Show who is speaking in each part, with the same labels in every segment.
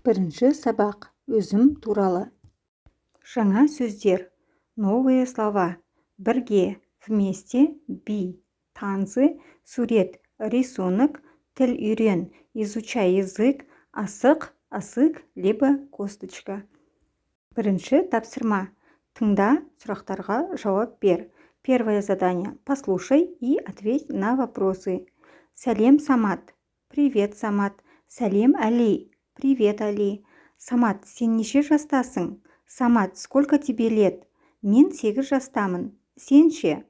Speaker 1: Бірінші сабақ. Өзім туралы. Жаңа сөздер, новые слова. Бірге – вместе, би – танцы, сурет – рисунок, тіл үйрен – изучай язык, асық – асык либо косточка. Бірінші тапсырма. Тыңда, сұрақтарға жауап бер. Первое задание. Послушай и ответь на вопросы. Сәлем, Самат! Привет, Самат! Сәлем, Әли! Привет, Али! Самат, сен неше жастасың? Самат, сколько тебе лет? Мен 8 жастамын. Сен ше?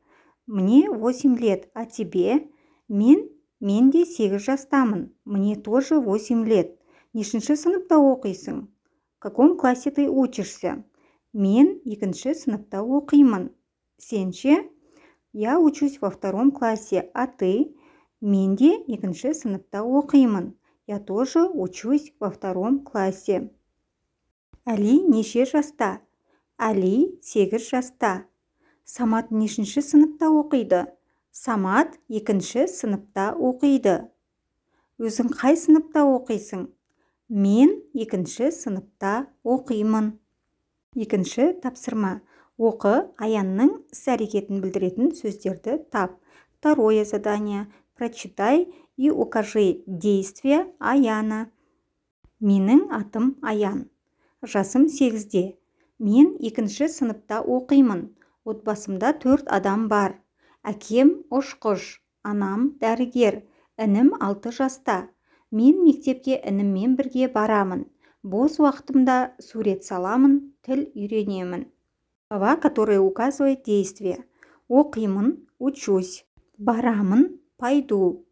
Speaker 1: Мне 8 лет, а тебе? Мен де 8 жастамын. Мне тоже 8 лет. Нешінші сыныпта оқисың? В каком классе ты учишься? Мен екінші сыныпта оқимын. Сен ше? Я учусь во втором классе, а ты? Мен де екінші сыныпта оқимын. Я тоже учусь во втором классе. Әли неше жаста? Әли 8 жаста. Самат нешінші сыныпта оқиды? Самат екінші сыныпта оқиды. Өзің қай сыныпта оқисың? Мен екінші сыныпта оқимын. Екінші тапсырма. Оқы, Аянның іс-әрекетін білдіретін сөздерді тап. Второе задание. Прочитай и укажи действия Аяна. Менің атым Аян, жасым 8-де. Мен екінші сыныпта оқимын. Отбасымда төрт адам бар. Әкем ұшқыш, анам дәрігер, інім 6 жаста. Мен мектепке ініммен бірге барамын. Бос уақытымда сурет саламын, тіл үйренемін. Слова, которые указывают действие. Оқимын – учусь, барамын – пойду,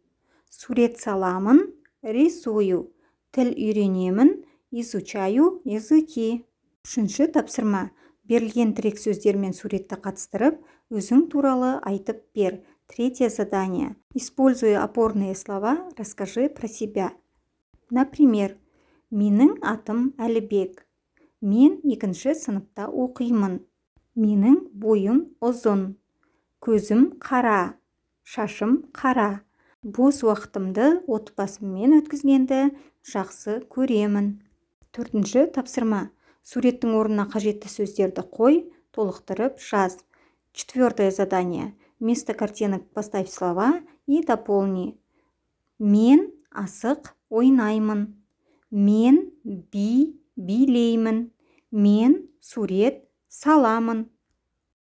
Speaker 1: сурет саламын – рисую, тіл үйренемін – изучаю языки. Үшінші тапсырма. Берілген тірек сөздер мен суретті қатыстырып, өзің туралы айтып бер. Третье задание. Используя опорные слова, расскажи про себя. Например: менің атым Әлібек, мен екінші сыныпта оқимын. Менің бойым ұзын, көзім қара, шашым қара. Бос уақытымды отбасыммен өткізгенді жақсы көремін. Төртінші тапсырма. Суреттің орнына қажетті сөздерді қой, толықтырып жаз. Четвертое задание. Вместо картинок поставь слова и дополни. Мен асық ойнаймын. Мен би билеймін. Мен сурет саламын.